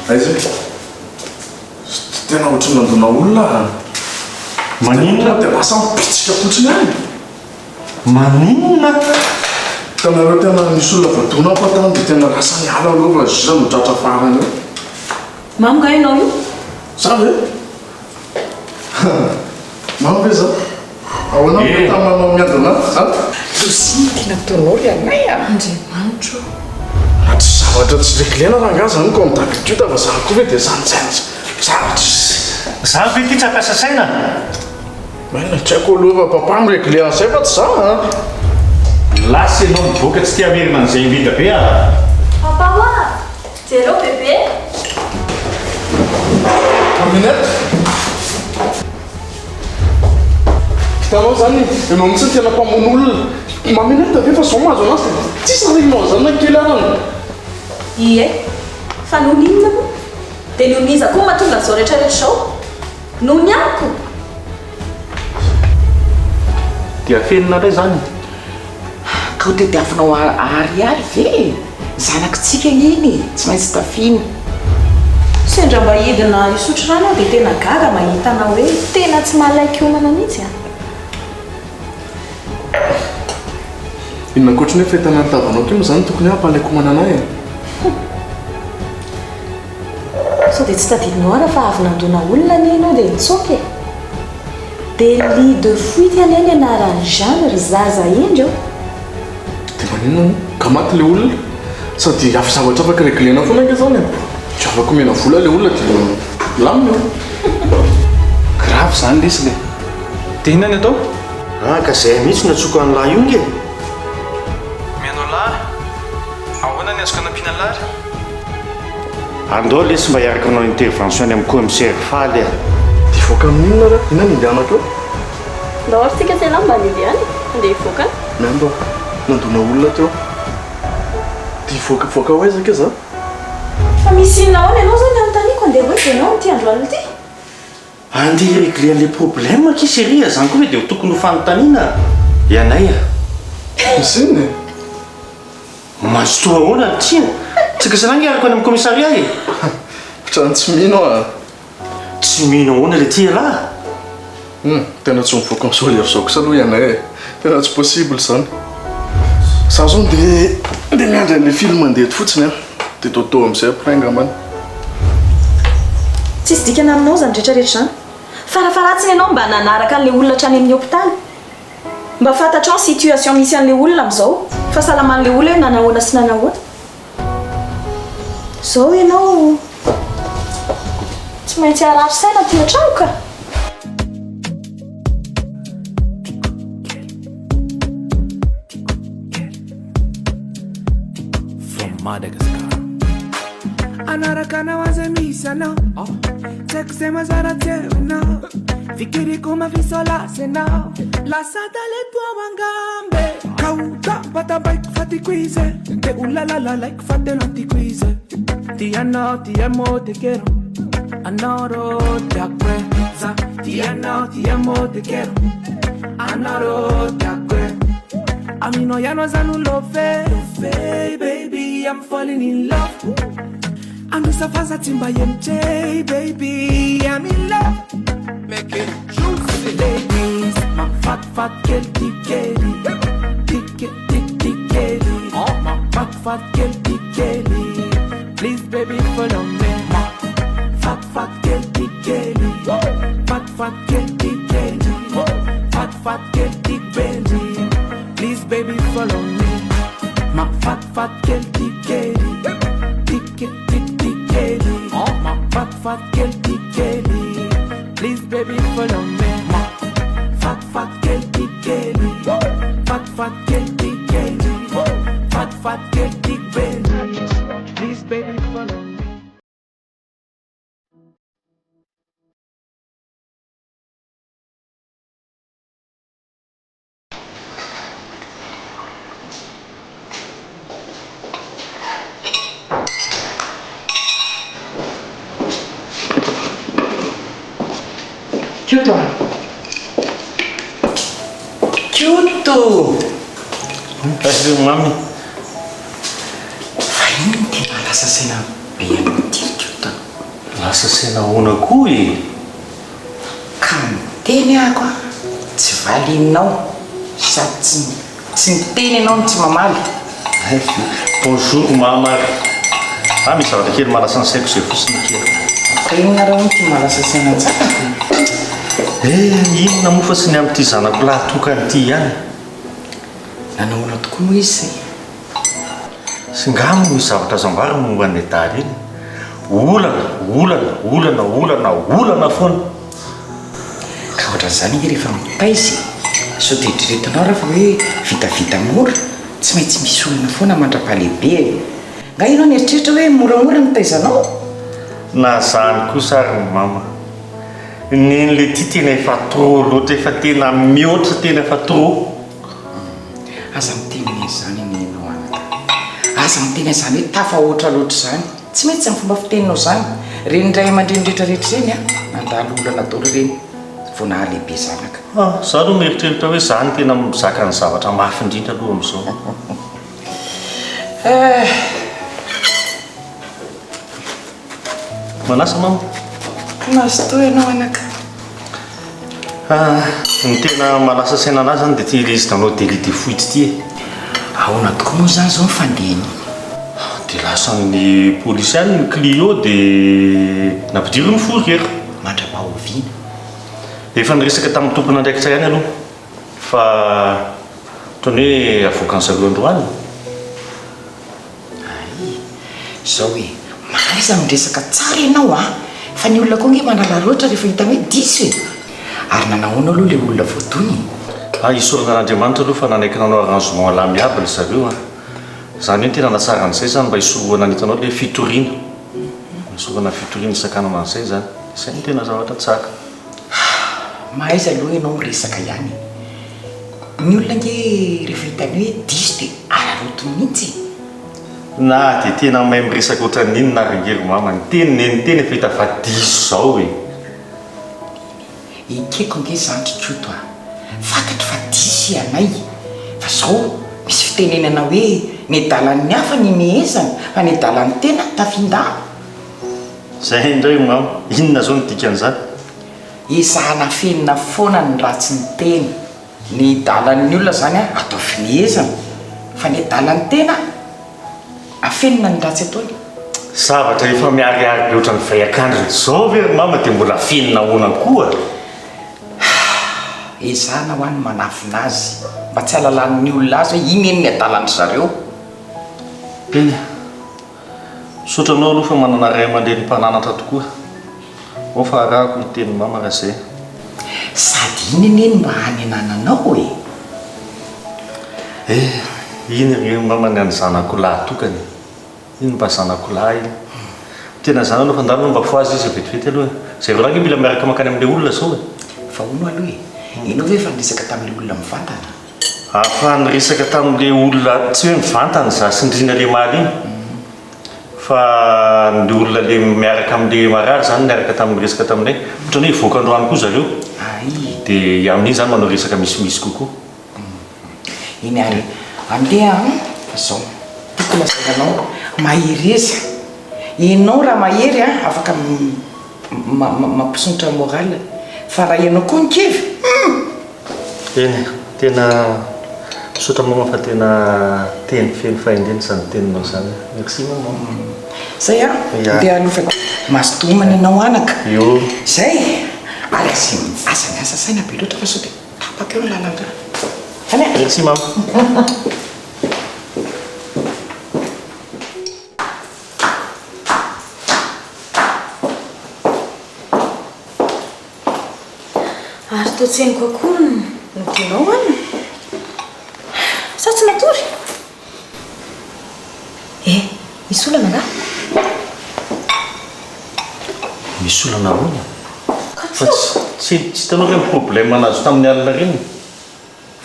Aiza e? Tena ohatry ny nandona olona aho. Maninona? Dia lasa mipitsika fotsiny any. Maninona? Hitanareo tena nisy olona voadona aho tany dia tena lasa niala aloha fa iza no tratra farany eo. Mamo nga ianao io? Za ve? Mamo ve za? Ahoana no Eh. tamanao miadana a? Dosie no tena ataonao ry anay a! Andriamanitro o! Raha tsy zavatra tsy reglena rangaha zany comme d'habitude fa za koa ve dia zany saina zavatra Za ve ty tsy hampiasa saina? Maina tsy haiko aloha fa papa mi-regler an'izay fa tsy za a! Lasa ianao mivoaka tsy te hamerina an'izay ngeda be a! Papa hoa! Jereo bebe! Maminette! Hitanao izany, ianao mihitsy no tena mpamono olona. Maminette ve fa izao mahazo anazy dia tsisy réunion izany na kely arany. Ie, fa noho ny inona moa? Dia noho ny iza koa mahatonga an'izao rehetra rehetra izao? Noho ny amiko? Dia afenina indray izany e? Ka ho tadiavinao ariary ve e? Zanakitsika iny e, tsy maintsy tafiana. Sendra mba hidina hisotro rano aho dia tena gaga mahita anao hoe tena tsy malaiky homana mihitsy an! Inona ankoatry ny hoe fahitana ny tavanao koa moa izany no tokony hampalaiko homana anah e? Sao dia tsy tadidinao ara fa avy nandona olona anie ianao dia nitsoaka e! Délit de fuite anie ny anaran'i Jeanne ry zaza hendry ô! Dia maninona moa? Ka maty ilay olona? Sady hafa zavatra afaka reglena foana ange izany e! Tsy afaka omena vola ilay olona dia milamina eo. Grave izany lesy le. Dia inona ny atao? Ah ka zay mihitsy no antsoiko an'lah io nge! Mihaino an'lah Ahoana ny azoko anampiana an'lah ary? Andao lesy mba hiaraka hanao intervention any amin'ny commissaire Faly a! Dia hivoaka amin'inona ary aho? Inona no hindehanako eo? Ndao ary tsika tena mba handeha any e! Handeha hivoaka any. Miandry aho. Nandona olona teo. Dia hivoaka hivoaka ho aiza kay za? Fa misy inona ahoana ianao izao ny anontaniako andeha ho aiza ianao amin'ity andro alina ity? Andeha hi-regler an'ilay problème akia chérie a! Zany koa ve dia ho tokony ho fanontaniana ianay a! Misy inona e? Mazotoa ahoana ry tiana? Tsy gasy angaha hiaraka any amin'ny commissariat e? Ohatran'ny tsy mino aho a! Tsy mino ahoana le ty ialahy? Hum, tena tsy mivoaka amin'izao lera izao kosa aloha ianay e! Tena tsy possible izany. Za zao ndeha ndeha miandry an'ilay film handeha eto fotsiny an! Dia dodo amin'izay après angambany. Tsisy dikany aminao izany rehetra rehetra izany. Farafaharatsiny ianao mba nanaraka an'ilay olona hatrany amin'ny hopitaly. Mba fantatrao ny situation misy an'ilay olona amin'izao, fahasalaman'ilay olona hoe nanahoana sy nanahoana. Izao ianao tsy maintsy harary saina aty an-trano ka. From Madagascar. Anaraka anao aza misy anao Tsy haiko izay mazara tsy hainao Fikiriko mafisolasy anao Lasa talento ao angambe Ka ho tampatampaiko fa tiako izy Te ho lalalalaiko fa tena tiako izy Tia anao ti amo te quiero Anao tiako e Za tia anao ti amo te quiero Anao tiako e Aminao ihany aho za no love Baby I'm falling in love Anosafaza tsy mba MJ baby I'm in love Make it juicy Ladies Mafatifaty kely ty kely Ty ke ty ty kely Mafatifaty kely ty kely Please baby follow me Mafatifaty kely ty kely Fatifaty kely ty kely Fatifaty kely ty baby Please baby follow me Mafatifaty kely ty kely Ty ke ty ty kely Mafatifaty kely ty kely Please baby follow me Mafatifaty kely ty kely Fatifaty kely ty kely Fatifaty kely ty baby Please baby follow me. Koto a! Koto! Bonjour mamy. Fa inona no tena lasa saina be anao ity ry Koto a? Lasa saina ahoana koa e? Ka miteny ako a, tsy valianao sady tsy tsy miteny ianao no tsy mamaly. Bonjour mama ary. Ah misy zavatra kely mahalasa ny saiko izay fotsiny akia. Ka inona ary hono ity mahalasa saina an-janako e? Eh, inona moa fa tsy ny amin'ity zanako lahy tokana ity ihany. Nanahoana tokoa moa izy izay? Sy nga moa misy zavatra azo ambara momba an'i Nedala iny? Olana, olana, olana, olana, olana foana! Ka ohatran'izany ange rehefa mitaiza e! Sao dia eritreretinao ary fa hoe vitavita mora? Tsy maintsy misy olana foana mandra-pahalehibe e! Nga ianao nieritreritra hoe moramora ny mitaiza anao? Na zany kosa ary ny mama. Neny le ty tena efa trop loatra efa tena mihoatra tena efa trop. Aza miteny an'izany anie ianao anaka. Aza miteny an'izany hoe tafahoatra loatra izany. Tsy mety izany fomba fiteninao izany. Ireny ray aman-dreny rehetra rehetra ireny an, nandalo olana daholo ireny vao nahalehibe zanaka. Ah, za aloha mieritreritra hoe za no tena mizaka ny zavatra mafy indrindra aloha amin'izao. Eh. Manasa mama. Mazotoa ianao anaka. Ah, ny tena mahalasa saina anahy zany dia ity ilay izy nanao délit de fuite ity e. Ahoana tokoa moa izany izao ny fandehany? Dia lasan'ny polisy any ny Clio dia nampidiriny ny fourrière. Mandra-pahoviana? Efa niresaka tamin'ny tompon'andraikitra ihany aloha fa ohatran'ny hoe avoakan'ny zareo androany. Hay, izao e, mahaiza miresaka tsara ianao a! Fa ny olona koa ange manararaotra rehefa hitany hoe diso e! Ary nanahoana aloha ilay olona voadona e? Ah, isaorana an'Andriamanitra aloha fa nanaiky nanao arrangement à l'amiable zareo a! Izany hoe ny tena nahatsara an'izay izany mba hisorohana ny hitanao ilay fitoriana, hisorohana fitoriana hisakanana an'izay izany, izay no tena zavatra tsara. Mahaiza aloha ianao miresaka ihany e! Ny olona ange rehefa hitany hoe diso dia araraotiny mihitsy e! Na dia tena mahay miresaka ohatran'ny inona ary ange ry mama, ny teny ne ny teny efa hita fa diso zao e! Ekeko ange izany ry Koto a! Fantatro fa diso ianay fa zao misy fitenenana hoe ny adalan'ny hafa no imehezana fa ny adalan'ny tena tafin-damba. Zay indray ry mama, inona zao no dikan'izany? Ezahana afenina foana ny ratsy ny tena. Ny dalan'ny olona zany atao fihezana fa ny adalan'ny tena afenina ny ratsy ataony. Zavatra efa miharihary be ohatran'ny vay an-kandrina izao ve ry mama dia mbola afenina ahoana koa? Ezahana hoa ny manafina azy mba tsy halalan'ny olona azy hoe iny anie ny adalan-dry zareo. Eny e. Misaotra anao aloha fa manana ray aman-dreny mpananatra tokoa. Ao fa arahako ny tenin'i mama raha izay. Sady iny anie no mba hany anananao e! Eh, iny ry mama ny an'ny zanako lahy tokana e. Iny mba zanako lahy iny. Tena zany aloha fa ndany aloha mba fohaza izy vetivety aloha e. Zareo lahy ange mila miaraka mankany amin'ilay olona izao e. Fa hono aloha e, ianao ve efa niresaka tamin'ilay olona mivantana? Afa niresaka tamin'le olona tsy hoe mivantana za sy ndrina le maly iny fa ny olona le miaraka amle marary zany niaraka tamin'ny niresaka taminay ohatran'ny hoe hivoaka androany koa zareo de amin'iny zany manao resaka misimisy kokoa. Eny ary andeha an! Fa zao tiako lazaina anao mahereza enao raha mahery an afaka mampisondrotra moral fa raha ianao koa no kivy hum! Eny e, tena misaotra mama fa tena teny feno fahendrena izany teninao izany. Merci maman. Zay an, ndeha aloha fa mazotoa homana ianao anaka. Io. Zay, ary aza aza miasa saina be loatra fa sao dia tapaka eo ny lalan-drà. Any e. Merci mama. Ary toa tsy henoko akory ny nodianao an! Sa tsy natory? Eh, misy olana angaha? Misy olana ahoana? Fa tsy tsy hitanao ireny problème nahazo tamin'ny alina ireny?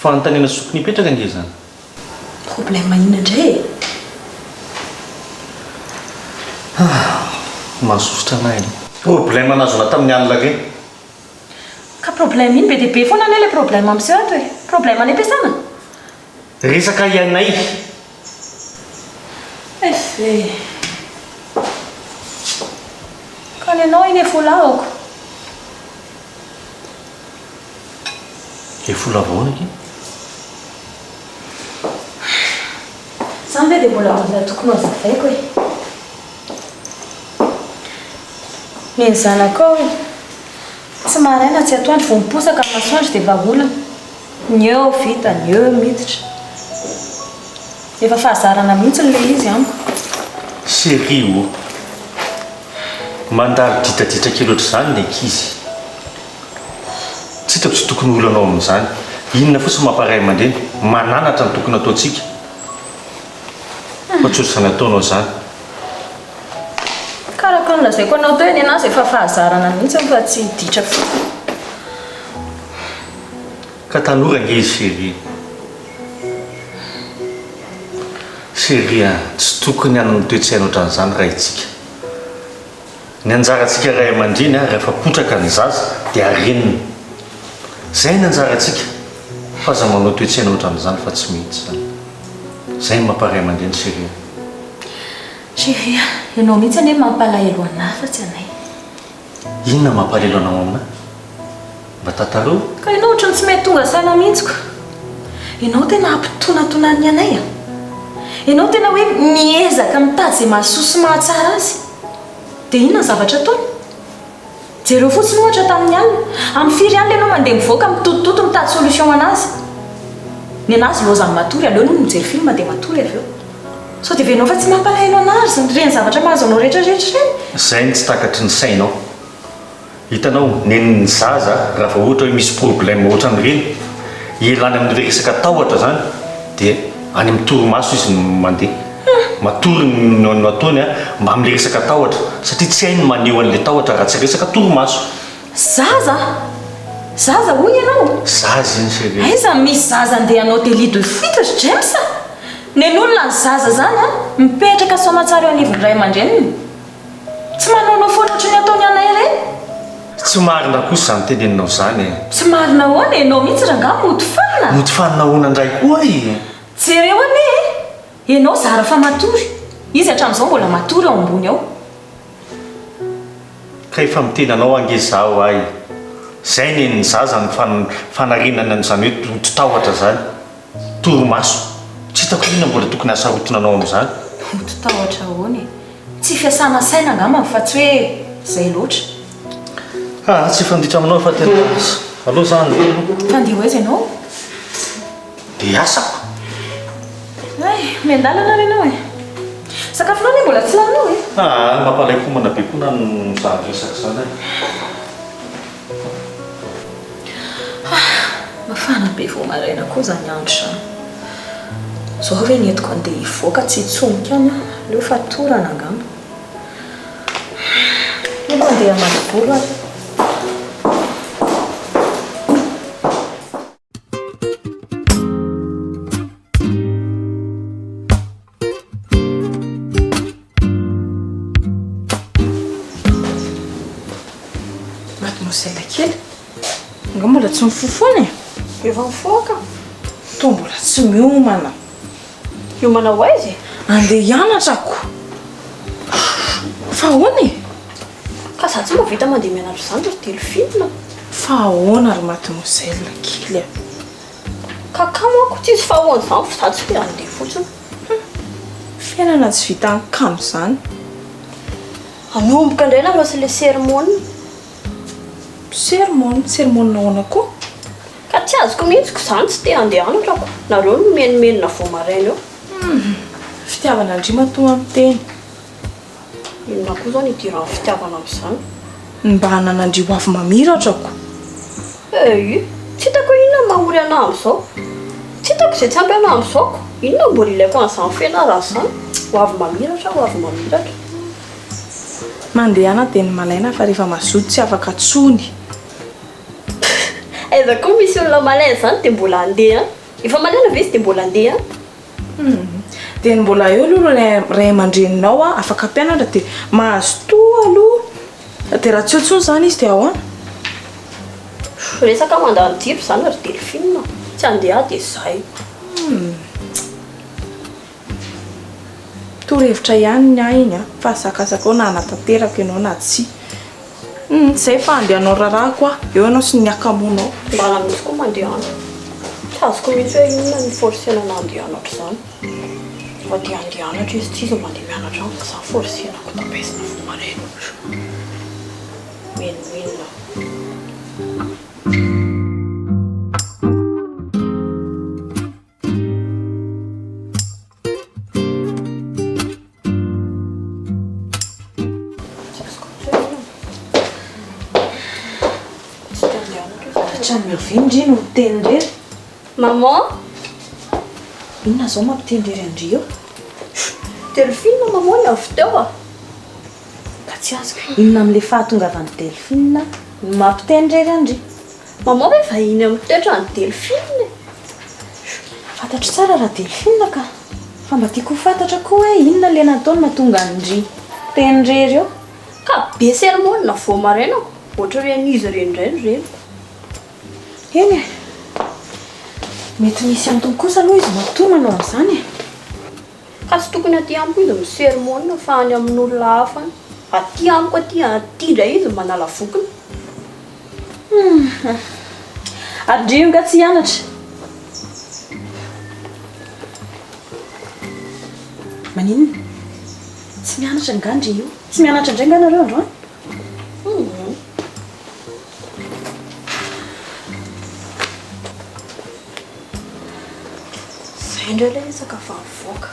Fanontaniana tsy tokony hipetraka ange izany. Problème inona indray e? Ah, mahasosotra anah iny. Problème nahazo anah tamin'ny alina ireny. Ka problème iny be dia be foana anie ilay problème miseho ato e! Problème any am-piasana? Resaka ianay. Eff e! Ka. Fa ny anao iny efa ho lavako. Efa ho lava ahoana akia? Izany ve dia mbola mila tokony ho azavaiko e? Ny ny zanakao e! Tsy maraina tsy atoandro vao miposaka ny masoandro dia vahaolana. Ny eo vita, ny eo miditra. Efa fahazarana mihitsy ilay izy amiko. Chérie o! Mandalo ditraditra kely ohatr'izany ny ankizy. Tsy hitako tsy tokony olana ao amin'izany. Inona fotsiny maha ray aman-dreny? Mananatra no tokony ataontsika. Fa tsy ohatr'izany ataonao izany. Ka araka ny nolazaiko anao teo, ny anazy efa fahazarana mihitsy fa tsy ditra fotsiny. Ka tanora ange izy chérie. Chérie a, tsy tokony hanana toe-tsaina ohatran'izany raha itsika. Ny anjarantsika ray aman-dreny a, rehefa potraka ny zaza dia arenina. Zay ny anjarantsika fa aza manao toe-tsaina ohatran'izany fa tsy mety izany. Zay ny mampa ray aman-dreny chérie a. Chérie a, ianao mihitsy anie mampalahelo anah fa tsy anay. Inona mampalahelo anao aminah? Mba tantarao. Ka ianao ohatran'ny tsy mety tonga saina mihitsy ko. Ianao tena ampitonatonan'ny anay a. Ianao tena hoe miezaka mitady izay mahasoa sy mahatsara azy. Dia inona ny zavatra ataony? Jereo fotsiny ohatra tamin'ny alina. Amin'ny firy alina ianao mandeha mivoaka mitotototo mitady solution anazy. Ny anazy lozany matory, aleony hono mijery film dia matory avy eo. Sao dia heverina fa tsy mampalahelo anah ry ireny zavatra mahazo anao rehetra rehetra ireny? Izay no tsy takatry ny sainao. Hitanao, nen'ny zaza raha vao ohatra hoe misy problème ohatran'ireny, ialany amin'ilay resaka tahotra izany dia any amin'ny torimaso izy no mandeha. Matory no no ataony mba amin'ilay resaka tahotra satria tsy hainy ny maneho an'ilay tahotra raha tsy resaka torimaso. Zaza? Zaza hoy ianao? Zaza iny chérie. Aiza misy zaza andeha hanao délit de fuite ry James a! Nen'olona ny zaza zany an, mipetraka soamatsara eo anivon'ny ray aman-dreniny. Tsy manaonao foana ohatry ny ataony anay ireny. Tsy marina kosa izany teneninao izany e. Tsy marina ahoana e, ianao mihitsy rangaha mody fanina. Mody fanina ahoana indray koa e? Jereo anie e, ianao zara fa matory, izy hatramin'izao mbola matory ao ambony ao. Ka efa miteny anao ange zaho ay. Zay nen'ny zaza ny fanarenana an'izany hoe ody tahotra zany. Torimaso. Tsy hitako inona mbola tokony hasarotina anao amin'izany. Ody tahotra ahoana e? Tsy fiasana saina angambany fa tsy hoe zay loatra. Aa tsy hifanditra aminao fa tena aleo za handeha aloha. Fa handeha ho aiza ianao? Dia hiasako. Hay, miandalana ary ianao e. Sakafonao anie mbola tsy laninao e. Aa mampalaim-pomana be koa na izany resaka izany e. Ah, mafana be vao maraina koa izany andro izany. Izao ve ny entiko handeha hivoaka tsy hitsonika any aho? Aleo fatorana angamba. Aleo handeha hamadi-bolo ary. Mademoiselle kely, angaha mbola tsy mifoha foana e? Efa mifoha ka. Toa mbola tsy miomana. Hiomana ho aiza e? Andeha hianatra ko. Fa ahoana e? Ka za tsy mba vita mandeha mianatra izany ry Delphine. Fa ahoana ry mademoiselle kely a? Ka kamo ako tsisy fa ahoana izany fa za tsy te handeha fotsiny. Hum! Fiainana tsy vitan'ny kamo izany. Hanomboka indray nareo sy le sermon. Sermon? Sermon ahoana koa? Ka tsy azoko mihitsy ko zany tsy te handeha hanatra ko. Nareo no mimenomenona vao maraina eo. Hum! Fitiavana ndry matoa miteny. Inona koa izany idiran'ny fitiavana amin'izany? Ny mba hananandry ho avy mamiratra ko. Eii, tsy hitako hoe inona no mahory anah amin'izao. Tsy hitako izay tsy ampy anah amin'izao ko. Inona no mbola ilaiko an'izany fianarana izany? Ho avy mamiratra, ho avy mamiratra. Mandehana dia ny malaina fa rehefa mazoto tsy afaka tsony. Aiza koa misy olona malaina izany dia mbola handeha any? Efa malaina ve izy dia mbola handeha any? Humm. Dia ny mbola eo aloha ireo ray aman-dreninao a, afaka ampianatra dia mazotoa aloha. Dia raha tsy eo intsony izany izy dia ahoana? Resaka mandany jiro izany ry Delphine a! Tsy handeha aho dia izay. Humm. Torohevitra ihany ny ahy iny a, fa asakasakao na hanatanteraka ianao na tsia. Hum, zay fa andeha hanao raharahako aho. Eo ianao sy ny hakamoanao. Mbala mihitsy koa mandeha any. Tsy azoko mihitsy hoe inona no forcer-na anah handeha hianatra izany. Fa te handeha hianatra izy, tsy izy no mandeha mianatra amiko, za forcer-na ko tapaizina vao maraina. Menomenona. Hatramin'ny oviana ndry no miteny irery? Maman? Inona izao mampiteny irery an-dry eo? Delphine maman ny avy teo a! Ka tsy azoko. Inona amin'ilay fahatongavan'i Delphine no mampiteny irery an-dry? Maman ve vahiny amin'ny toetran'i Delphine e? Fantatro tsara raha Delphine ka! Fa mba tiako ho fantatra koa hoe inona ilay nataony mahatonga an-dry teny irery eo? Ka be sermon vao maraina ko! Ohatra hoe an'iza ireny indray no reniko? Eny e! Mety misy antony kosa aloha izy matoa manao an'izany e! Ka tsy tokony aty amiko izy mi-sermon fa any amin'olona hafa any. Aty amiko aty, aty indray izy manala vokiny. Humm. Ary ndry io nga tsy hianatra? Maninona? Tsy mianatra nga ndry io? Tsy mianatra indray nga nareo androany? Humm. Zay indray ilay resaka vao mivoaka.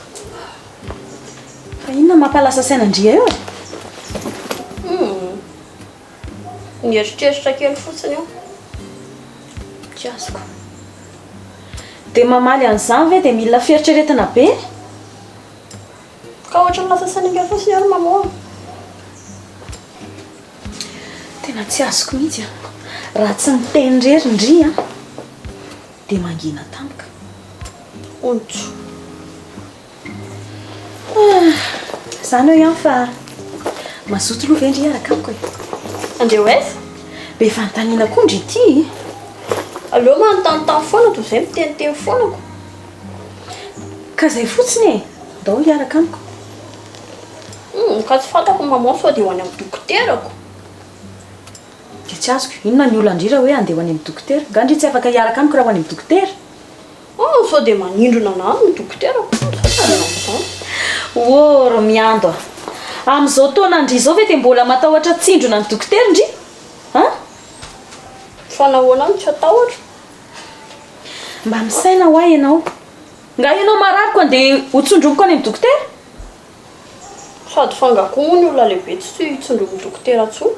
Fa inona no mampalasa saina an-dry eo e? Humm. Nieritreritra kely fotsiny aho. Tsy azoko. Dia mamaly an'izany ve dia mila fieritreretana be? Ka ohatran'ny lasa saina kely fotsiny aho ry maman a. Tena tsy azoko mihitsy a. Raha tsy niteny irery ndry a, dia mangina tampoka. Ontso. Ah, izany eo ihany fa mazoto aloha ve ndry hiaraka amiko e? Andeha ho aiza? Be fanontaniana koa ndry ity. Aleo manontanintany foana toy izay miteniteny foana ko. Ka izay fotsiny e! Ndao hiaraka amiko. Humm, ka tsy fantako maman sao dia ho any amin'ny dokoterako. Dia tsy azoko, inona ny olan-dry raha hoe handeha ho any amin'ny dokotera? Nga ndry tsy afaka hiaraka amiko raha ho any amin'ny dokotera? Humm, sao dia manindrona anah ny dokoterako, sao dia amin'izany. Oh ry Miando a! Amin'izao taonan-dry izao ve dia mbola matahotra tsindrona ny dokotera ndry? An? Fa nahoana no tsy hatahotra? Mba misaina hoa ianao. Nga ianao marary ko andeha ho tsondromiko any amin'ny dokotera? Sady f'angaha koa moa ny olona lehibe tsy tsondromin'ny dokotera intsony?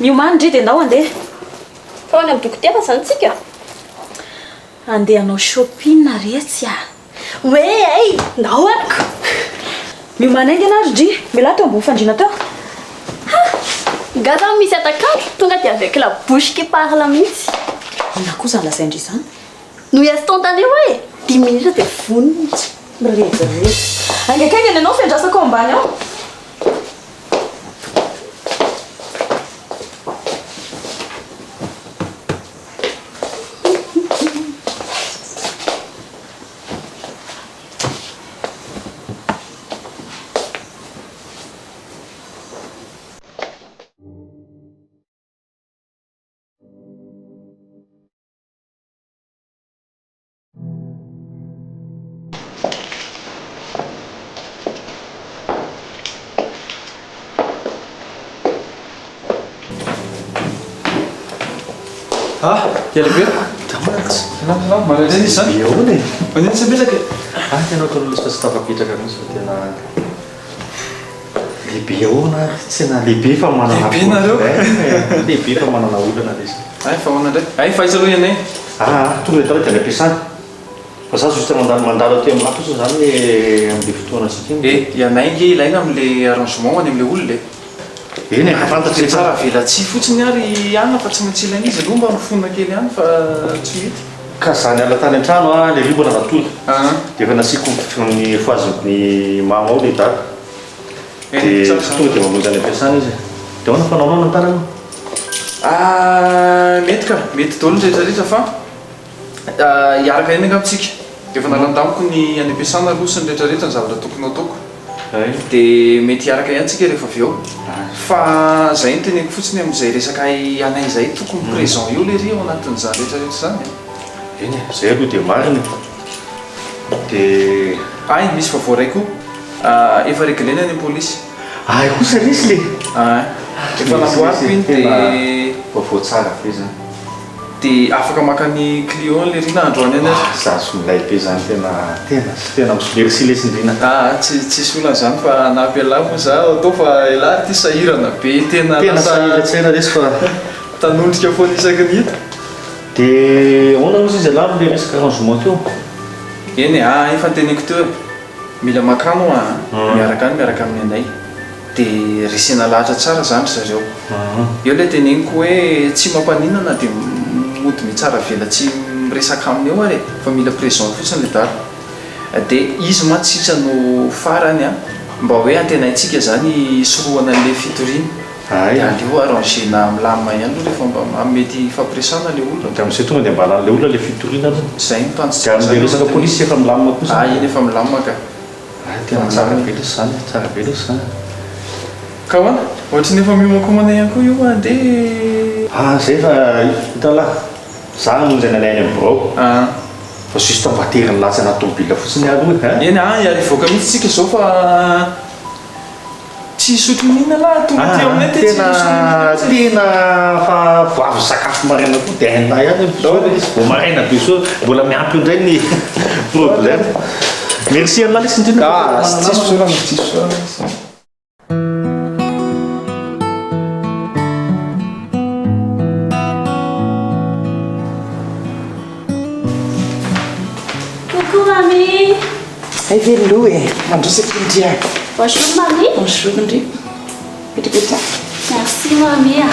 Miomàna ndry dia ndao handeha. Fa ho any amin'ny dokotera izany tsika? Handeha hanao shopping retsy a! Hoe ay! Ndao any ko! Miomàna haingana ary ndry, mialà teo ambony fandriana teo. Ha! Nga zany misy atakalo? Tonga dia avec la bouche qui parle mihitsy. Inona koa izany lazain-dry izany? No instantané hoa e! Dimy minitra dia vonona. Mirediredy. Haingankaingana ianao fiandrasako ao ambany ao. Ah, ela be. Salama, salama. Maraindray izy izany. Ahoana e? Manino tsy mipetraka e? Ah, tena ohatran'ny lositra tsy tafapetraka mihitsy fa tena lehibe ahoana ary? Tsy tena lehibe fa manana Lehibe nareo. problème. Lehibe fa manana olana ilay izy. Hay fa ahoana indray? Hay fa aiza aloha ianay? Ah, tonga dia tara dia any am-piasana. Fa za juste mandalo mandalo aty aminà fotsiny zany hoe amin'le fotoana antsika iny. Eh, ianay nge ilaina amin'le arrangement any amin'le olona e. Eny e, fantatro Dia tsara avelatsihy fotsiny ary i Anna fa tsy maintsy ilaina izy aloha mba mifona kely ihany fa tsy mety. Ka za niala tany an-trano a, le ry mbola natory. Dia efa nasiako ny fohazin'ny mama ao le dada. Dia tonga dia mamonjy any am-piasana izy. Dia ahoana fanaonao ny tanana? Ah, mety ka, mety daholo ny rehetra rehetra fa hiaraka ihany angamba tsika. Efa nalandamiko ny any am-piasana aloha sy ny rehetra rehetra ny zavatra tokony ho ataoko. Dia mety hiaraka ihany tsika rehefa avy eo. Fa zay no teneniko fotsiny amin'izay resaka anay izay, tokony présent eo lery ao anatin'izany rehetra rehetra izany e. Eny e, zay aloha dia marina e. Dia. Hay, misy vaovao iray koa. Efa réglé-na any amin'ny polisy. Hay kosa lesy le! Ein. Efa namboariko iny dia. Vaovao tsara be zany. Dia afaka maka ny Clio any lery na androany any ary. Za zo milay be zany tena tena tena merci lesy ndrina. Aa tsy tsisy olana zany fa hanampy elah moa za atao fa elah ary ty sahirana be tena Tena sahiran-tsaina lesy fa. Tanondrika foana isaky ny hita. Dia ahoana ozy izy elah amle resaka arrangement teo? Eny e, aa efa noteneniko teo e, mila makany hoa a, miaraka any miaraka amin'ny anay. Dia resena lahatra tsara zany ry zareo. Eo ilay teneniko hoe tsy mampaninona na dia mody mitsara velatsihy miresaka aminy eo ary e, fa mila présent fotsiny ilay dada. Dia izy mantsy sisa no farany an, mba hoe antenaintsika zany hisorohana an'ilay fitoriana. Dia aleo arranger-na milamina ihany aloha rehefa mba mety hifampiresahana ilay olona. Dia amin'izay tonga dia mba halan'ilay olona ilay fitoriana aloha. Izay no tanjontsika Dia amin'ilay resaka polisy efa milamina koa izany. Ah iny efa milamina ka. Hay tena tsara be lesy zany e, tsara be lesy zany. Ka ahoana? Ohatry ny efa miomankomana ihany koa io handeha. Ah zay fa hitanlah, za hamonjy anay any amin'ny birao. Ah. Fa juste mba tery nilatsa anaty tomobile fotsiny aho aloha e. Eny ah, hivoaka mihitsy tsika izao fa. Tsy hisotro n'inona lahy tonga aty aminay aty tsy hisotro n'inona mihitsy. Tena fa vao avy nisakafo maraina koa dia hainao ihany hoe zao ilay izy vao maraina be soa mbola miampy eo indray ny problème. Merci an'lah lesy indrindra fa Ah, tena tsisy manana fisaorana, tsisy fisaorana. Coucou mamie. Hay veloo e! Mandroso akia ndry a! Bonjour mamie. Bonjour ndry. Mipetrapetraha. Merci mamie a.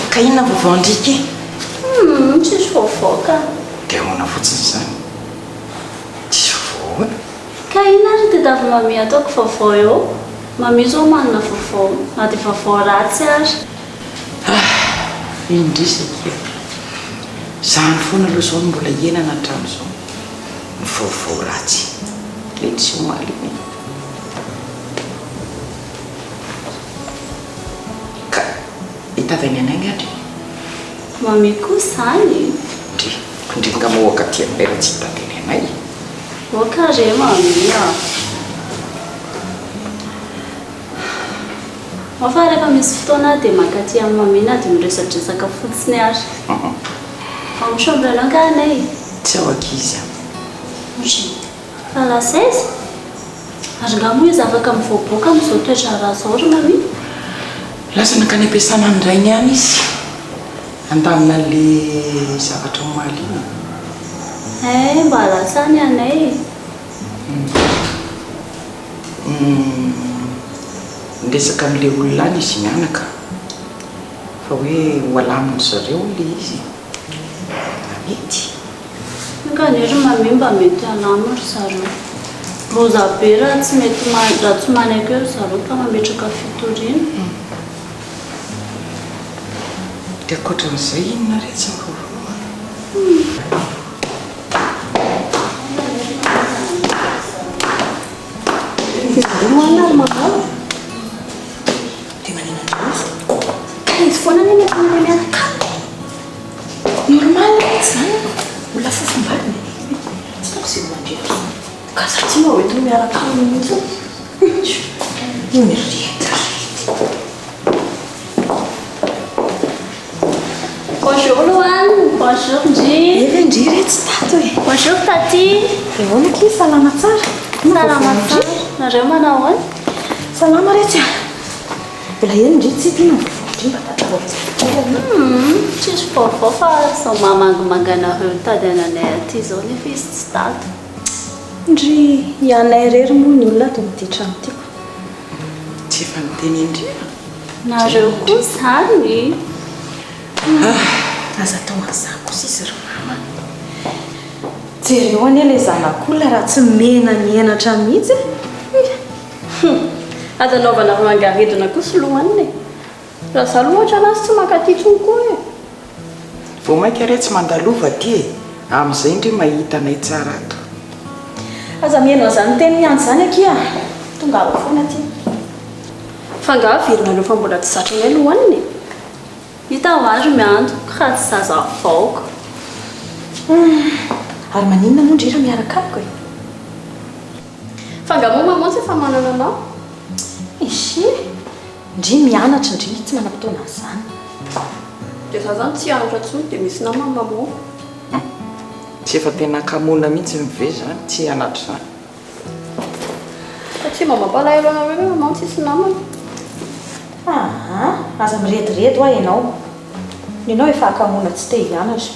Ka inona vaovao ndry ity? Humm tsisy vaovao ka. Dia ahoana fotsiny izany? Tsisy vaovao ahoana? Ka inona ary tadiavin'i mamie ataoko vaovao eo? Mamie izao manana vaovao na dia vaovao ratsy ary. Ah! Indrisy akia. Izany foana aloha izao no mbola iainana hatramin'izao. Ny vaovao ratsy. Ilay niseho omaly iny e. Ka hitady an'i Anay angaha ndry? Mamie koa izany e. Ndry, ndry nga moa oka aty aminay raha tsy hitady an'i Anay e. Oka re Mamie a. Ao fa rehefa misy fotoana aho dia mankaty amin'i Mamie na dia miresadresaka fotsiny ary. Ao amin'ny chambre-nao angaha Anay e? Tsy ao ankizy an. Ndry, fa lasa aiza? Ary angaha moa izy afaka mivoaboaka amin'izao toe-draharaha izao ry Mamie? Lasa nankany am-piasana ny rainy any izy handamina an'ilay zavatra omaly iny. Hay, mba lasa any Anay e. Humm niresaka amin'ilay olona any izy mianaka fa hoe ho alamin-dry zareo ilay izy raha mety. Enga anie ry Mamy mba mety halamin ry zareo. Loza be raha tsy mety raha tsy manaiky eo ry zareo ka mametraka fitoriana. Dia ankoatran'izay inona re tsy vaovao a? Veloma ary manao. Dia manina indray izy. Ka izy foana anie mety mandeha miaraka aminy e. Normal mihitsy izany an. Olona fofombadiny e. Tsy hitako izay mandreraka. Ka za tsy mba hoentiny miaraka aminy mihitsy. Miredareda. Bonjour Louane, bonjour ndry. Ela ndry re tsy tato e. Bonjour Taty. Dia ahoana akia, salama tsara? Salama tsara, nareo manao ahoana? Salama retsy a. Mbola ela ndry tsy hita inona ny vaovao ndry mba tantarao kely aloha. Humm, tsisy vaovao fa izao mamangimanga anareo nitady ananay aty izao nefa izy tsy tato. Ndry, i Anay irery moa ny olona ato amin'ity trano ity ko. Tsy efa niteny indry a! Nareo koa zany? Ah! Aza atao an'izany kosa izy ry mama a! Jereo anie ilay zanak'olona raha tsy mena ny henatra mihitsy e! Hum! Aza anaovana mangaredona koa soloanina e! Raha za aloha ohatra anazy tsy mankaty intsony koa e! Vao mainka re tsy mandalova aty e! Amin'izay ndry mahita anay tsara ato. Aza mihaino an'izany tenin'i Andry izany akia a! Tongava foana aty. Fa angaha averinareo fa mbola tsy zatra anay no hohanina e? Hita ho ahy ry Miando raha tsy zaza vaoko. Humm, ary maninona moa ndry raha miaraka amiko e? Fa angaha moa maman tsy efa manana anao? Ishi, ndry mianatra ndry tsy manam-potoana an'izany. Dia za zany tsy hianatra intsony dia misy namana maman. Tsy efa tena hakamoana mihitsy ve izany tsy hianatra izany? Fa tsy mba mampalahelo anareo ve maman tsisy namana? Aa, aza mirediredy hoa ianao. Ny anao efa hakamoana tsy te hianatra.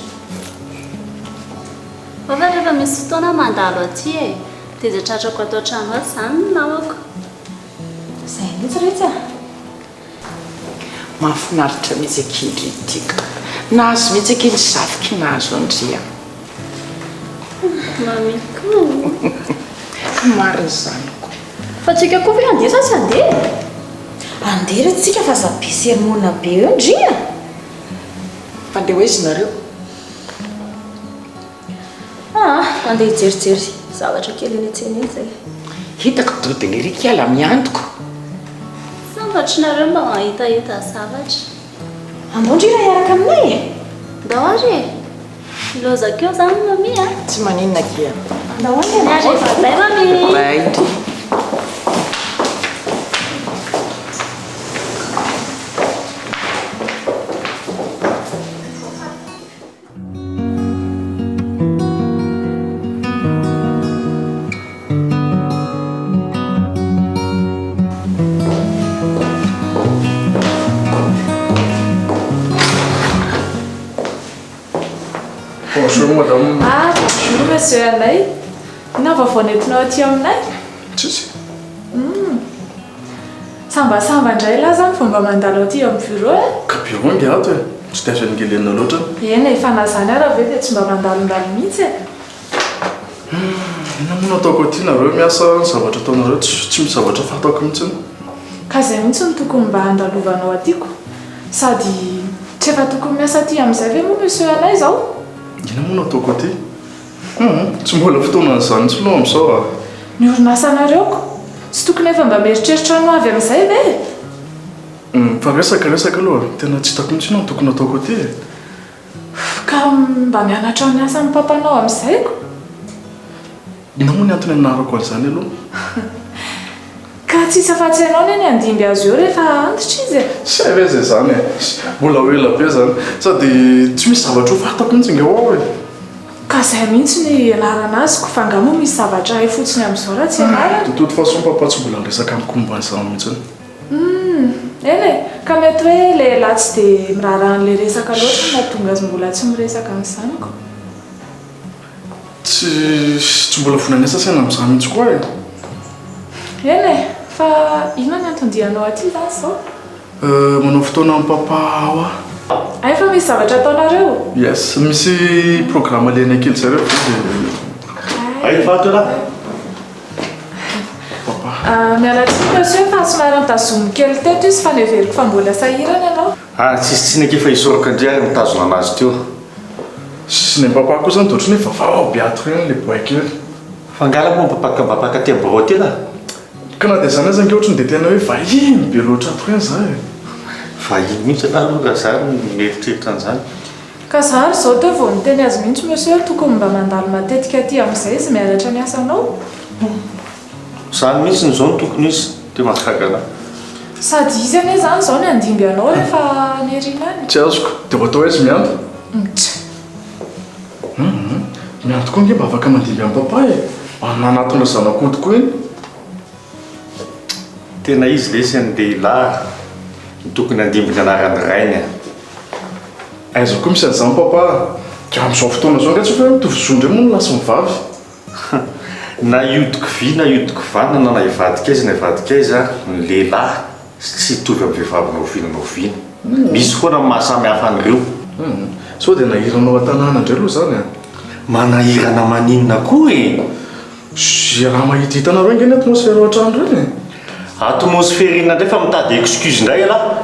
Fa rehefa misy fotoana mandalo aty e, dia izay tratrako ato an-trano ato izany ny namako. Izay mihitsy retsy a! Mahafinaritra mihitsy akia ndry ity ka. Nahazo mihitsy akia ny zafiko nahazo an-dry a. Mamy koa. Ka marina izany ko. Fa tsika koa ve handeha sa tsy handeha e? Andeha re tsika fa aza be sermona be eo ndry a! Fa andeha ho aiza nareo? Aa, andeha hijerijery zavatra kely eny an-tsena eny izay. Hitako dodona ery kiala miantoko. Sambatry nareo mba mahitahita zavatra. Andao ndry raha hiaraka aminay e! Ndao ary e! Ilaozako eo zany Mamy a! Tsy maninona akia. Andao ary e! Miandry bye Mamy! Bye ndry. Bonjour madame. Ah bonjour monsieur Anay. Inona vaovao nentinao aty aminay? Tsisy. Hum. Sambasamba indray lahy zany vao mba mandalo aty amin'ny bureau e. Ka bureau ange ato e. Tsy dia azo elingelenina loatra. Eny e, fa na zany ara ve dia tsy mba mandalondalo mihitsy e. Hum, inona moa no ataoko aty, nareo miasa, ny zavatra ataonareo tsy tsy misy zavatra fantako mihitsy. Ka zay mihitsy no tokony mba handalovanao aty ko. Sady tsy efa tokony miasa aty amin'izay ve moa monsieur anay izao? Inona moa no ataoko aty? Hum, tsy mbola fotoanan'izany intsony aloha amin'izao a! Ny orinasanareo ko! Tsy tokony efa mba mieritreritra ny ho avy amin'izay ve e? Hum, fa resaka resaka aloha, tena tsy hitako mihitsy inona no tokony hataoko aty e! Ka mba mianatra ny asan'ny papanao amin'izay ko! Inona moa ny antony anarako an'izany aloha? Ka tsisy afa-tsy ianao anie ny handimby azy eo rehefa antitra izy e! Tsy hay ve izay izany e! Mbola ho ela be izany. Sady tsy misy zavatra ho fantako mihitsy ange ao e! Ka izay mihitsy no ianarana azy ko, fa angaha moa misy zavatra hay fotsiny amin'izao raha tsy ianarana? De toute façon papa tsy mbola niresaka amiko momba an'izany mihitsy. Humm! Eny e! Ka mety hoe lehilahy tsy dia miraharaha an'ilay resaka loatra no mahatonga azy mbola tsy miresaka an'izany ko. Tsy tsy mbola vonona hiasa saina amin'izany mihitsy koa e! Eny e! Fa inona ny anton-dianao aty izany izao? Euh, manao fotoana amin'i papa ao aho. Hay fa misy zavatra ataonareo? Yes, misy programme alehanay kely izay rehefa avy eo dia. Hay fa ato ialahy? Papa. Miala tsiny monsieur fa somary notazomiko kely teto izy fa neveriko fa mbola sahirana ianao. Ah, tsisy tsiny akia fa isaorako an-dry ary nitazona anazy teo. Sy ny papa koa zany dia ohatran'ny hoe vaovao be ato ireny ilay boay kely. Fa ngala moa mba mba mpakaty am birao aty lah? Ka na dia izany aza ange ohatran'ny dia tena hoe vahiny be loatra ato ireny za e. Vahiny mihitsy ialahy aloha raha za no mieritreritra an'izany. Ka za ary izao teo vao niteny azy mihitsy monsieur hoe tokony mba mandalo matetika aty amin'izay izy mianatra ny asanao. Zany mihitsy izao no tokony izy, dia mahagaga anah. Sady izy anie izany izao ny handimby anao rehefa any aoriana any. Tsy azoko, dia ho atao aiza mianto? Mts. Hum, mianto koa ange mba afaka mandimby an'i papa e! Manatona zanak'ody koa iny. Tena izy lesy ny lehilahy no tokony handimby ny anaran'ny rainy a! Aiza koa misy an'izany papa a! Dia amin'izao fotoana izao ange tsy hoe mitovy zo indray moa ny lahy sy ny vavy. Na hiodiko vy na hiodiko vanana na hivadika aiza na hivadika aiza ny lehilahy tsy hitovy amin'ny vehivavy na oviana na oviana. Misy foana ny maha samy hafa an'ireo. Sao dia nahirana ao an-tanàna indray aloha izany an? Manahirana maninona koa e? Ze raha mahita hitanareo ange ny atmosphère ao an-trano ireny e! Atmosphère inona indray fa mitady excuse indray ialahy?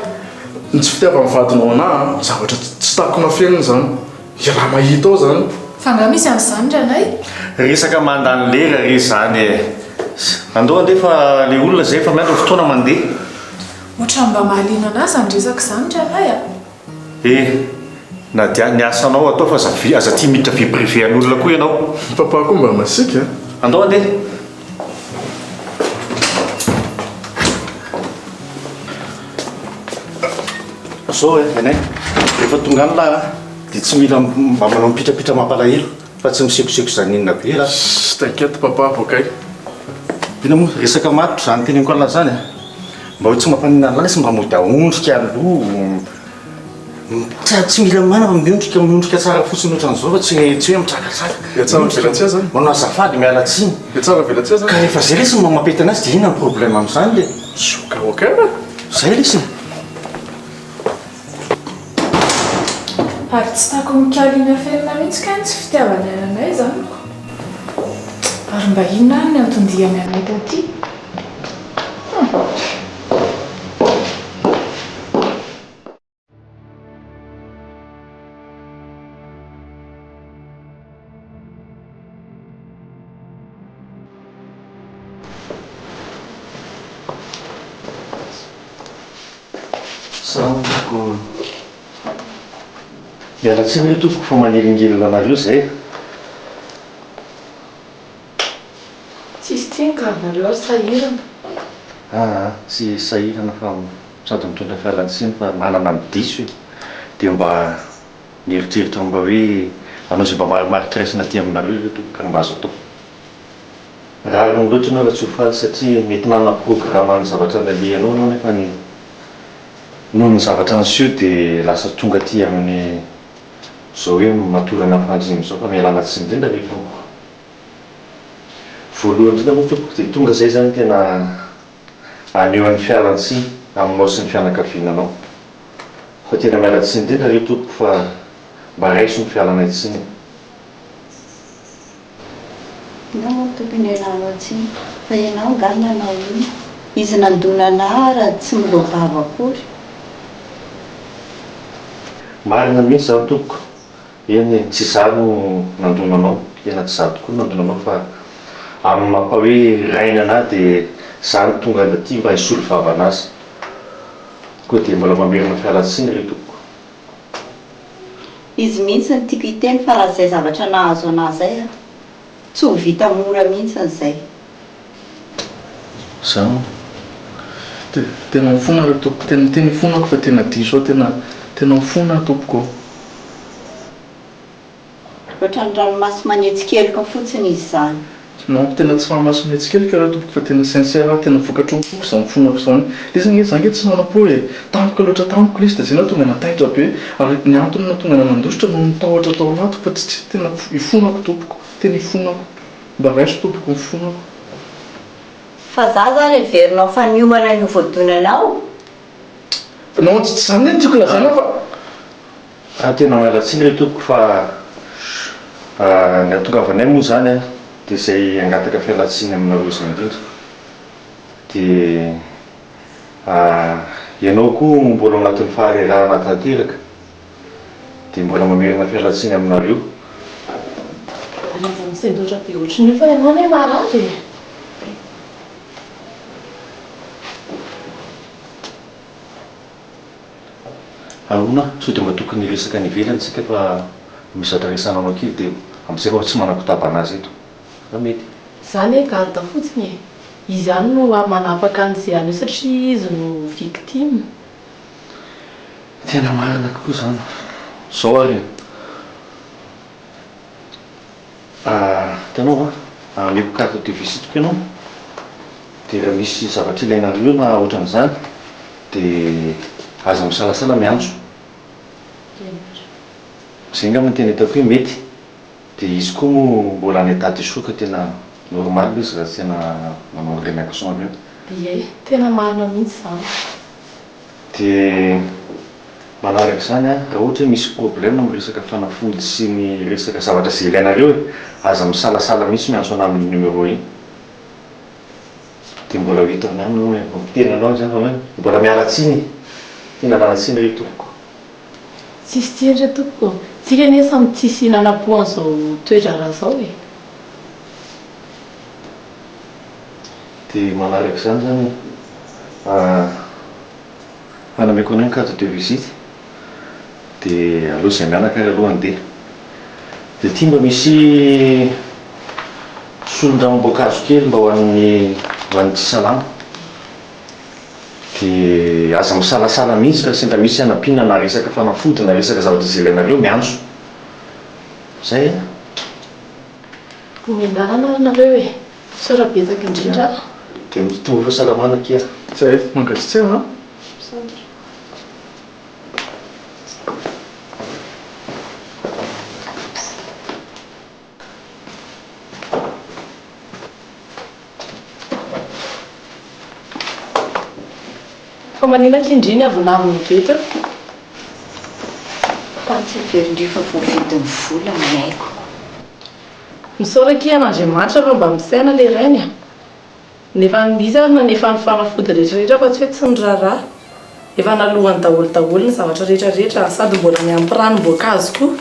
Ny tsy fitiavan'ny vadinao anà an, zavatra tsy takona afenina izany. Ze raha mahita ao zany. Fa nga misy an'izany ry anay? Resaka mandany lera re izany e! Andao andeha fa le olona zay efa miandry ny fotoana mandeha. Ohatran'ny mba mahaliana anah izany resaka izany ry anay a! Eh! Nadia, ny asanao atao fa aza aza tia miditra vie privée an'olona koa ianao. Papa koa mba masiaka a! Andao andeha. Zao e, Nenay, rehefa tonga any lahy a, dia tsy mila mba manao mipitrapitra mampalahelo fa tsy misekoseko zaninona be lahy. Chut, t'inquiète papa, ok. Inona moa, resaka matotra izany teneniko an'lah izany a. Mba hoe tsy mampaninona an'lah lesy mba mody aondrika aloha. Tsy tsy mila mana fa miondrika miondrika tsara fotsiny ohatran'izao fa tsy tsy hoe mitrakatraka. Dia tsara velatsihy azany. Manao azafady miala tsiny. Dia tsara velatsihy azany. Ka rehefa zay lesy no mampety anazy dia inona ny problème amin'izany le? Zoka ok e! Zay lesy e! Ary tsy takon'ny Kaline afenina mihitsy kay ny tsy fitiavany anay izany ko. Ary mba inona ary ny anton-diany anay taty? Hum. Salama tompoko. Miala tsiny re tompoko fa manelingelina anareo zay. Tsisy tsiny ka, nareo ary sahirana. Aa tsy sahirana fa sady mitondra fialantsiny fa manana ny diso e! Dia mba nieritreritra mba hoe hanao izay mba marimaritra iraisana aty aminareo ve tompoko raha mba azo atao. Rariny loatra ianao raha tsy ho faly satria mety nanana programme ny zavatra nalehanao ianao nefa ny noho ny zavatra niseho dia lasa tonga aty amin'ny izao hoe matory any amin'ny fandriana izao fa mialana tsiny indrindra re tompoko. Voalohany indrindra moa tompoko dia tonga izay izany tena haneho ny fialantsiny aminao sy ny fianakaviananao. Fa tena miala tsiny indrindra re tompoko fa mba raiso ny fialanay tsiny. Ianao moa no tokony hialanao tsiny fa ianao angaha nanao inona? Izy nandona anah ary tsy miloa-bava akory. Marina mihitsy izany tompoko. Eny e, tsy izaho no nandona anao, tena tsy izaho tokoa no nandona anao fa amin'ny maha hoe rainy anah dia izaho no tonga aty mba hisolo vava anazy. Koa dia mbola mamerina fialantsiny re tompoko. Izy mihitsy no tiako hiteny fa raha izay zavatra nahazo anah izay an, tsy ho vita mora mihitsy izay. Zany. Tena mifona re tompoko, tena tena ifonako fa tena diso aho, tena tena mifona aho tompoko ô. Ohatran'ny ranomaso manetsikeloka fotsiny izy izany. Non, tena tsy ranomaso manetsikeloka re tompoko fa tena sincère aho, tena vokatry ny foko izany fonako izany. Ilay izy ange, za ange tsy nanam-po e. Tampoka loatra tamiko ilay izy dia izay nahatonga anah taitra be. Ary ny antony nahatonga anah nandositra noho ny tahotra tao anatiko fa tsy tsy tena ifonako tompoko, tena ifonako. Mba raiso tompoko ny fonako. Fa za zany heverinao fa niomana ny ho voadonanao? Non tsy zany anie no tiako lazaina fa. Ah tena miala tsiny re tompoko fa ny hatongavanay moa izany an dia izay hangataka fialantsiny aminareo izay indrindra dia ianao koa mbola ao anatin'ny faharerahana tanteraka dia mbola mamerina fialantsiny aminareo. Ary aza misendoatra be ohatran'io fa ianao anie marary e! Arona, sao dia mba tokony hiresaka any ivelany isika fa misy zavatra resahana anao kely dia amin'izay vao tsy manakotaba anazy eto. Raha mety. Za anie garde fotsiny e! Izy ihany no manapaka an'izay anio satria izy no victime. Tena marina tokoa izany. Izao ary e. Hitanao va? Ameko carte de visite-ko ianao dia raha misy zavatra ilainareo na ohatran'izany dia aza misalasala miantso. Izay angamba no tena hitako hoe mety. Dia izy koa moa mbola en état de choc tena normal izy raha tena manao an'ireny action ireny. Ie, tena marina mihitsy izany. Dia manaraka izany an, raha ohatra hoe misy problème amin'ny resaka fanafody sy ny resaka zavatra izay ilainareo e, aza misalasala mihitsy miantso anah amin'iny numéro iny. Dia mbola ho hitako ihany aloha hoe miteny anao izany fa hoe mbola miala tsiny e! Tena miala tsiny re tompoko. Tsisy tsiny re tompoko ô! Tsika anie samy tsisy nanam-po an'izao toe-draharaha izao e! Dia manaraka izany izany hanameko anao ny carte de visite dia aleo izay mianaka ary aloha handeha. Dia ity mba misy solon-dranom-boankazo kely mba ho an'ny ho an'ny tsy salama. Dia aza misalasala mihitsy raha sendra misy hanampiana na resaka fanafody na resaka zavatra izay ilainareo miantso. Zay a! Omen-dalana ary nareo e! Misaotra betsaka indrindra a! Dia mitombo fahasalamana akia. Zay, mankasitraka an! Misaotra. Fa maninona akia ndry ny avonavona be teo? Fa tsy heverin-dry fa voavidin'ny vola ny aiko. Misaotra akia an'Andriamanitra fa mba misaina le rainy a! Nefa izy ary nanefa ny fanafody rehetra rehetra fa tsy hoe tsy niraharaha. Efa nalohany daholo daholo ny zavatra rehetra rehetra sady mbola niampy ranom-boankazo koa.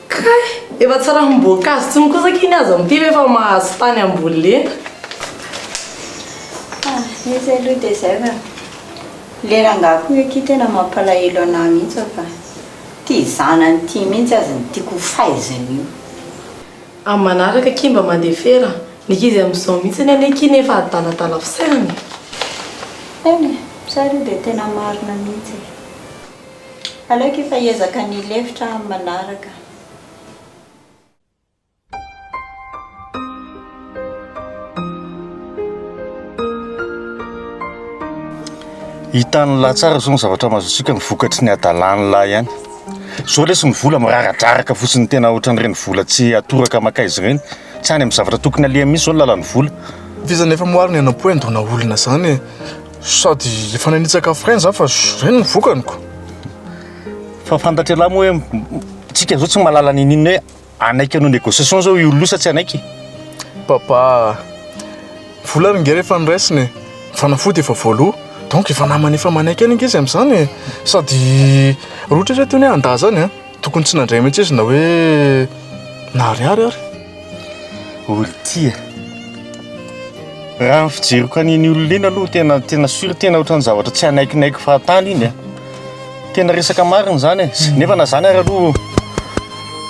Kay! Efa tsy ranom-boankazo intsony kosa akia ny azo amin'ity fa efa mahazo tany ambolena. Ah, izy aloha dia izay fa le rangahy koa akia tena mampalahelo anah mihitsy fa ity zanany ity mihitsy aza no tiako ho faizina io. Amin'ny manaraka akia mba mandefera, ny ankizy amin'izao mihitsy anie akia nefa adaladala fisainana e. Eny e, zay aloha dia tena marina mihitsy e. Aleoko efa hiezaka ny hilefitra amin'ny manaraka. Hitan'lah tsara zao ny zavatra mahazo antsika ny vokatry ny adalan'lah ihany. Zao lesy ny vola miraradraraka fotsiny tena ohatran'ireny vola tsy atoraka makaiza ireny. Tsy any amin'ny zavatra tokony aleha mihitsy zao ny lalan'ny vola. F'iza nefa moa ary ny hanam-po handona olona zany e? Sady efa nanitsaka frein za fa ireny ny vokany ko. Fa fantatr'ialahy moa hoe tsika zao tsy mahalala n'inon'inona hoe Hanaiky hanao négociation zao io olona io sa tsy hanaiky? Papa, vola ary nge rehefa noraisina e, fanafody efa voaloa, donc efa namana efa manaiky ihany ange izy amin'izany e, sady raha ohatra hoe toy ny hoe handà zany an, tokony tsy nandray mihitsy izy na hoe naharihary ary. Olon-tia. Raha ny fijeriko an'iny olona iny aloha tena tena sûr tena ohatran'ny zavatra tsy hanaikinaiky fahatany iny a. Tena resaka marina izany e. Nefa na izany ary aloha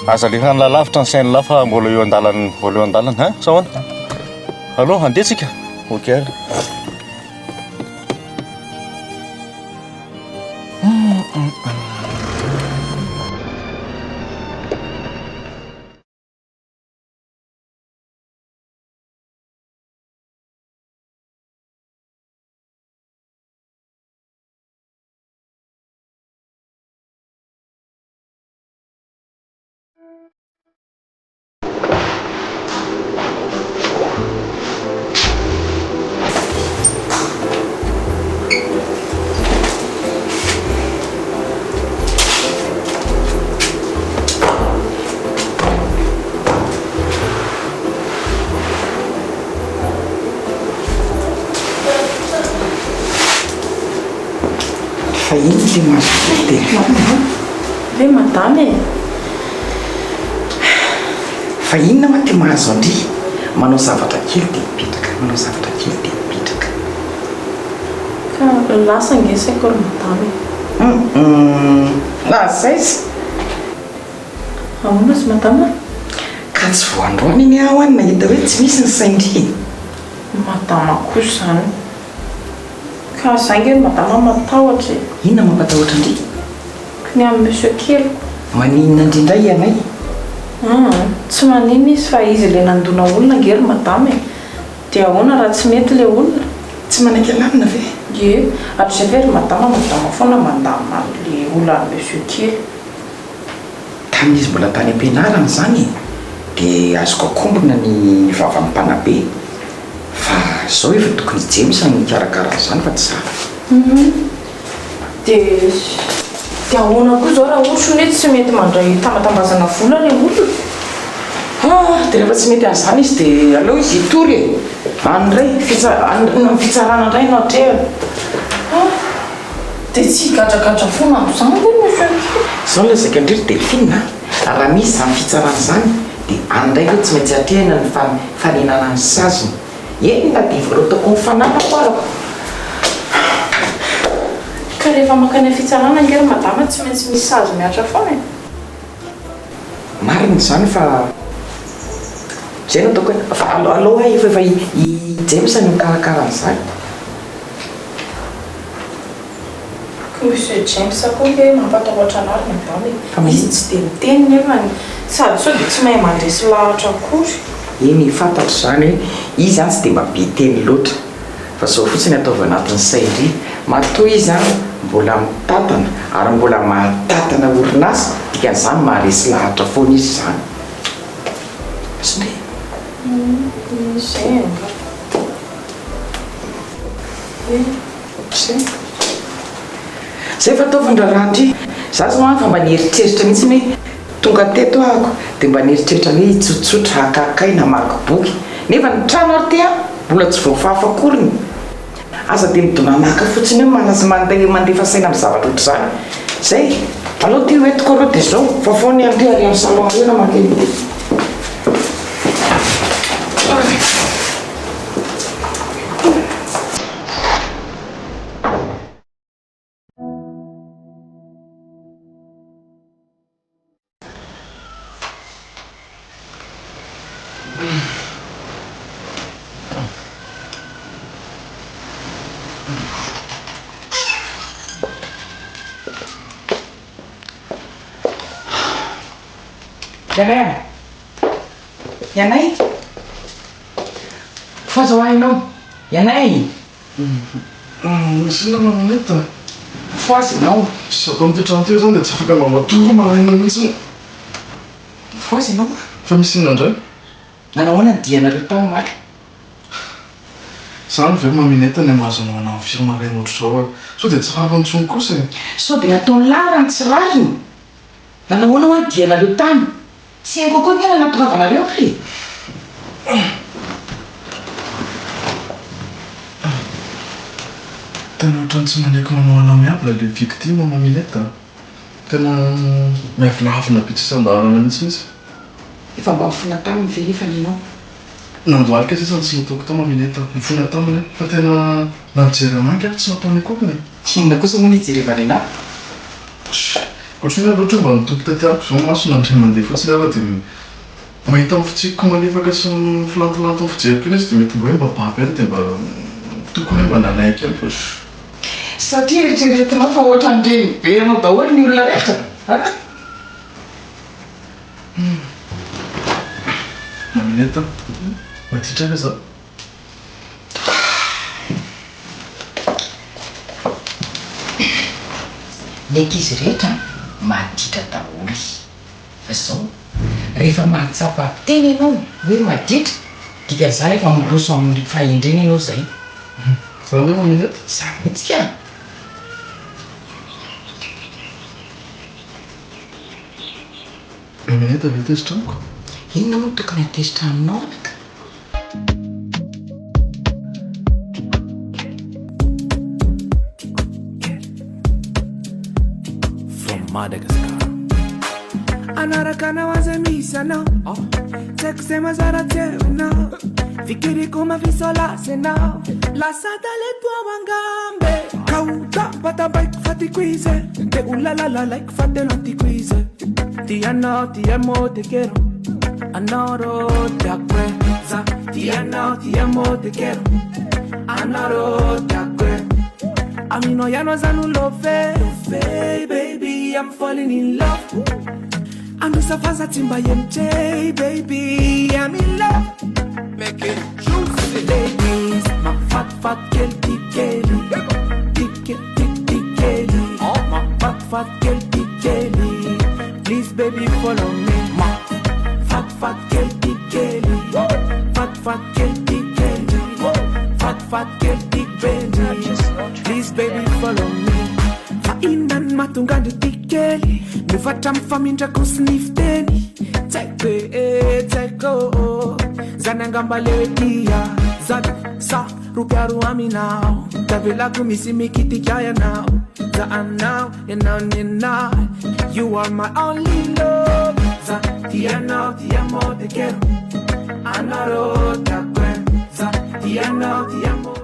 aza alefan'lah lavitra ny sain'lah fa mbola eo an-dalana mbola eo an-dalana hein sa ahoana? Allo handeha tsika? Ok ary. Fa inona ity maso ity Delphine a? Ve madama e? Fa inona ma ty mahazo an-dry? Manao zavatra kely dia mipetraka, manao zavatra kely dia mipetraka. Ka lasa ange saiko ry madama e. Hum, lasa aiza? Ahoana ry madama? Ka tsy vao androany anie aho any nahita hoe tsy misy ny sain-dry e. Madama koa izany. Ka za ange ry madama matahotra e. Inona mampatahotra an-dry? Ny amin'i monsieur keliko. Maninona an-dry indray ianay? Hum, tsy maninona izy fa izy ilay nandona olona ange ry madama e. Dia ahoana raha tsy mety ilay olona? Tsy manaiky alamina ve? Ie, hatrizay ve ry madama, madama foana mandamina an'ilay olan'i monsieur kely. Tamin'izy mbola tany am-pianarana izany dia azoko akombona ny vavan'ny mpanabe fa izao efa tokony i James no nikarakara an'izany fa tsy za. Humm dia dia ahoana koa izao raha ohatra hoe tsy mety mandray tambatambazana vola ilay olona? Ah dia rehefa tsy mety an'izany izy dia aleo izy hitory e! Any indray fitsa- any ny fitsarana indray no atrehina. Ah! Dia tsy higadragadra foana amin'izany ve Monsieur Kely? Izao no lazaiko an-dry ry Delphine a! Raha misy izany fitsarana izany dia any indray ve tsy maintsy atrehina ny fanenana ny saziny? Eny na dia varotako ny fananako arako. Ka rehefa mankany amin'ny fitsarana ange ry madama tsy maintsy misy sazy mihatra foana e. Marina izany fa izay no ataoko hoe fa aleo aho efa efa i James no mikarakara an'izany. Ko Monsieur James koa ange mampatahotra anah ry madama e. Izy tsy dia miteny nefany sady sao dia tsy mahay mandresy lahatra akory. Eny e, fantatro izany hoe izy izany tsy dia mba be teny loatra fa izao fotsiny ataovy anatin'ny sain-dry, matoa izy an mbola mitantana ary mbola mahatantana orinasa, dikan'izany maharesy lahatra foana izy izany. Azonay? Izay angamba. Zay. Zay fa ataovy ny raharaha ndry. Za zao an fa mba nieritreritra mihitsy hoe tonga teto ahako dia mba nieritreritra ny hoe hitsotsotra haka aina hamaky boky. Nefa ny trano ary ty an mbola tsy voafafa akoriny. Aza dia midonanaka fotsiny eo manas mandeha mandefa saina amin'ny zavatra ohatr'izany. Zay. Aleo ty ho entiko aloha dia zao. Fafao ny an-dry ary amin'ny salon ary na mankeny. Ianay a! Ianay! Foza ho ahy ianao! Ianay! Misy inona Maminette a? Foza ianao! Izaho tao amin'ity trano ity izany dia tsy afaka mba matory maraina mihitsy. Foza ianao a! Fa misy inona indray? Nanao ahoana ny dianareo tao omaly? Izany ve Maminette ny mahazo anao hanao firy maraina ohatr'izao a? Sao dia tsy rariny intsony kosa e? Sao dia nataon'i Lara ny tsy rariny? Nanao ahoana hoa ny dianareo tany? Tsy haiko akory ny nanatoravanareo ary e! Tena ohatran'ny tsy manaiky manao à l'amiable ilay victime Maminette a! Tena miavonavona be tsisy andaharana mihitsy izy. Efa mba nifona taminy ve nefany ianao? Nandohalika sisa no tsy nataoko tao Maminette a! Nifona taminy aho fa tena na nijery ananky aho tsy nataony akoriny e! Inona kosa moa no hijerevany anà? Ohatran'ny hoe aloha mba nitopy taty amiko izao ny maso nandray mandeha fotsiny aho dia mahita ny fitsikiko malefaka sy ny filantolanton'ny fijeriko iny izy dia mety mba hoe mba babo ihany dia mba tokony hoe mba nanaiky ihany fa Satria eritreretinao fa ohatran'ireny be anao daholo ny olona rehetra a! Mamineta, maditra ve za? Ny ankizy rehetra maditra daholo. Fa izao, rehefa mahatsapa tena ianao hoe maditra, dikan'izany efa miroso amin'ny fahendrena ianao izay. Izany ve Mamineta? Izany mihitsy ka! Mamineta ve tezitra amiko? Inona moa no tokony hahatezitra aminao anaka? From Madagascar. Anaraka anao aza misy anao Tsy haiko izay mazara tsy eo ianao Fikiriko mafisolasy ianao Lasa talento ao angambe Ka ho tampatampaiko fa tiako izy Dia ho lalalalaiko fa tena tiako izy Ti anao ti amo te quiero Anao tiako e Za ti anao ti amo te quiero Anao tiako e Aminao ihany aza no love Baby I'm falling in love Anosafaza tsy mba MJ Baby I'm in love Make it juicy Ladies Mafatifaty kely ty kely Ty kely ty ty kely Mafatifaty kely ty kely Please baby follow me Mafatifaty kely ty kely Fatifaty kely ty kely Fatifaty kely ty baby Please baby follow me Fa inona no mahatonga andry ty kely Miova hatramin'ny famindrako sy ny fiteny Tsy haiko e, tsy haiko Zany angamba le hoe tia Zany sa ropiaro aminao Tavelako misy mikitika ianao Za aminao, ianao nenahy You are my only love Za tia anao, ti amo, te quiero Anaro tiako e Za tia. Ti anao, ti amo.